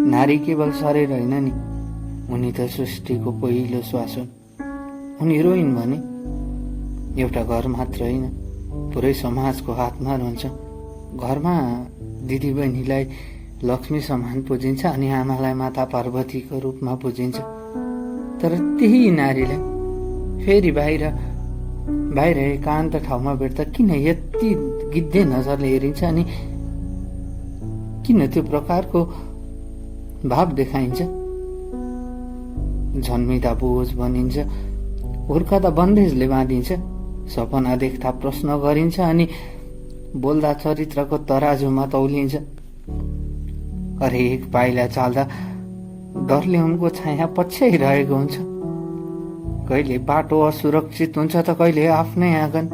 नारी केवल शरीर होइन नि, उनी त सृष्टिको पहिलो श्वास हुन्। उनी रोइन् भने एउटा घर मात्र होइन, पुरै समाजको हातमा रहन्छ। घरमा दिदीबहिनीलाई लक्ष्मी समान पुजिन्छ अनि आमालाई माता पार्वतीको रूपमा पुजिन्छ। तर त्यही नारीलाई फेरि बाहिर एकान्त ठाउँमा भेट्दा किन यति गिद्धे नजरले हेरिन्छ अनि किन त्यो प्रकारको भाव देखाइन्छ? जन्मिँदा बोझ बनिन्छ, हुर्कदा बन्देजले बाँधिन्छ, सपना देख्दा प्रश्न गरिन्छ अनि बोल्दा चरित्रको तराजुमा तौलिन्छ। हरेक पाइला चाल्दा डरले उनको छाया पछ्याइरहेको हुन्छ। कहिले बाटो असुरक्षित हुन्छ त कहिले आफ्नै आँगन,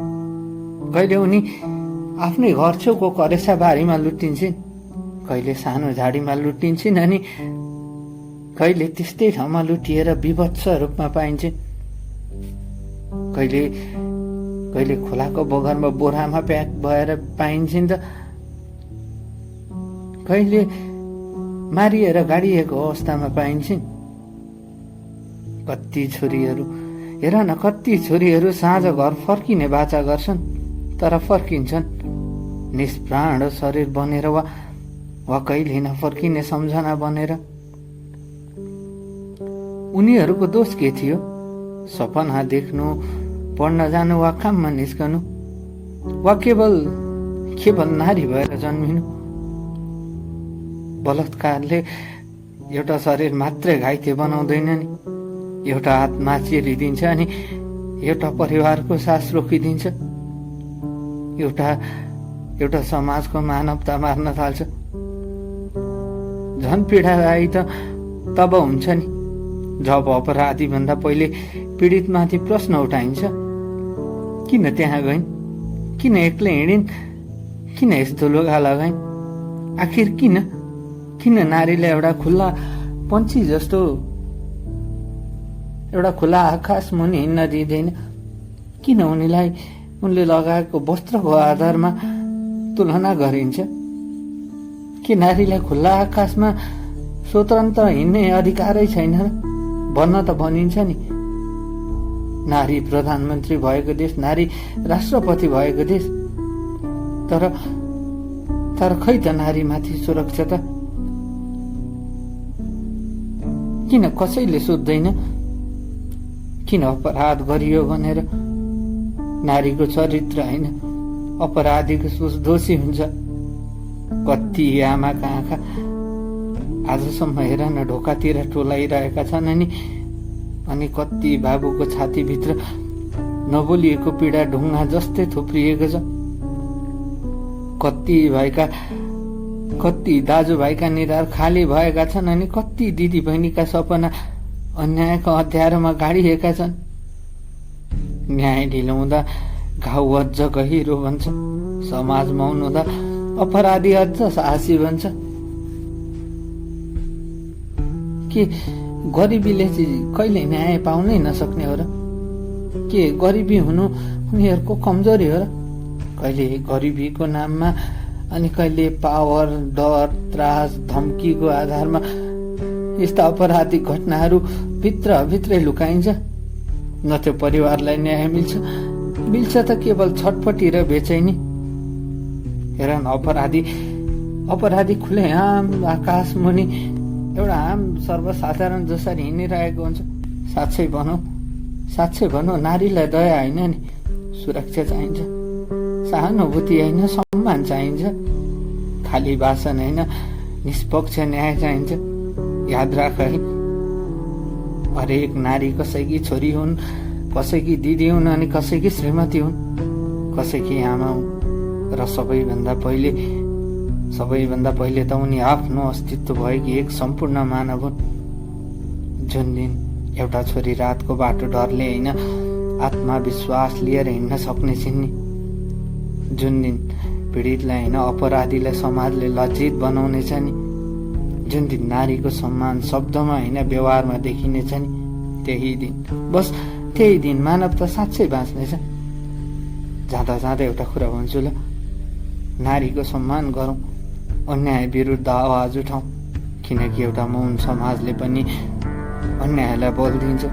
कहिले उनी आफ्नै घर छेउको करेसा बारीमा लुटिन्छन्, कहिले सानो झाडीमा लुटिन्छन् अनि कहिले त्यस्तै ठाउँमा लुटिएर विभत्स रूपमा पाइन्छन्। कहिले खोलाको बगरमा बोरामा प्याक भएर पाइन्छन् त कहिले मारिएर गाडिएको अवस्थामा पाइन्छन्। कति छोरीहरू साँझ घर फर्किने बाचा गर्छन्, तर फर्किन्छन् निष्प्राण शरीर बनेर वा कहिले नफर्किने सम्झना बनेर। उनीहरूको दोष के थियो? सपना देख्नु, पढ्न जानु वा काममा निस्कनु, वा केवल नारी भएर जन्मिनु? बलात्कारले एउटा शरीर मात्रै घाइते बनाउँदैन नि, एउटा आत्मा चिरिदिन्छ अनि एउटा परिवारको सास रोकिदिन्छ, एउटा समाजको मानवता मार्न थाल्छ। झन पीडादायी त तब हुन्छ नि जब अपराधी भन्दा पहिले पीडितमाथि प्रश्न उठाइन्छ। किन त्यहाँ गइन्? किन एक्लै हिँडिन्? किन यस्तो लुगा लगाइन्? आखिर किन नारीले एउटा खुल्ला पन्छी जस्तो एउटा खुल्ला आकाश मुनि हिँड्न दिँदैन? किन उनले लगाएको वस्त्रको आधारमा तुलना गरिन्छ? के नारीलाई खुल्ला आकाशमा स्वतन्त्र हिँड्ने अधिकारै छैन? भन्न त भनिन्छ नि, नारी प्रधानमन्त्री भएको देश, नारी राष्ट्रपति भएको देश। तर खै त नारीमाथि सुरक्षा त? किन कसैले सोध्दैन किन अपराध गरियो भनेर? नारीको चरित्र होइन, अपराधीको दोषी हुन्छ। कति आमाका आँखा आजसम्म हेर न ढोकातिर टोलाइरहेका छन् अनि कति बाबुको छातीभित्र नबोलिएको पीडा ढुङ्गा जस्तै थुप्रिएको छ। कति दाजुभाइका निधार खाली भएका छन् अनि कति दिदी बहिनीका सपना अन्यायको हतियारमा गाडिएका छन्। न्याय ढिलो हुँदा घाउ अझ गहिरो बन्छ, समाज मौन हुँदा अपराधी अझ साहसी बन्छ। के गरिबीले चाहिँ कहिले न्याय पाउनै नसक्ने हो र? के गरिबी हुनु उनीहरूको कमजोरी हो र? कहिले गरिबीको नाममा अनि कहिले पावर, डर, त्रास, धम्कीको आधारमा यस्ता अपराधिक घटनाहरू भित्रै लुकाइन्छ। न त्यो परिवारलाई न्याय मिल्छ त केवल छटपटी र बेचैनी। हेर न अपराधी खुले आम आकाश मुनि एउटा आम सर्वसाधारण जसरी हिँडिरहेको हुन्छ। साँच्चै भनौँ नारीलाई दया होइन नि, सुरक्षा चाहिन्छ। सहानुभूति होइन, सम्मान चाहिन्छ। खाली भाषण होइन, निष्पक्ष न्याय चाहिन्छ। याद राख है, हरेक नारी कसैकी छोरी हुन्, कसैकी दिदी हुन् अनि कसैकी श्रीमती हुन्, कसैकी आमा हुन्। र सबैभन्दा पहिले त उनी आफ्नो अस्तित्व भएकी एक सम्पूर्ण मानव हुन्। जुन दिन एउटा छोरी रातको बाटो डरले होइन आत्मविश्वास लिएर हिँड्न सक्ने छिन् नि, जुन दिन पीडितलाई होइन अपराधीलाई समाजले लज्जित बनाउनेछ नि, जुन दिन नारीको सम्मान शब्दमा होइन व्यवहारमा देखिनेछ नि, त्यही दिन मानवता साँच्चै बाँच्नेछ। जाँदा एउटा कुरा भन्छु ल, नारीको सम्मान गरौँ, अन्याय विरुद्ध आवाज उठाउँ। किनकि एउटा मौन समाजले पनि अन्यायलाई बल दिन्छ।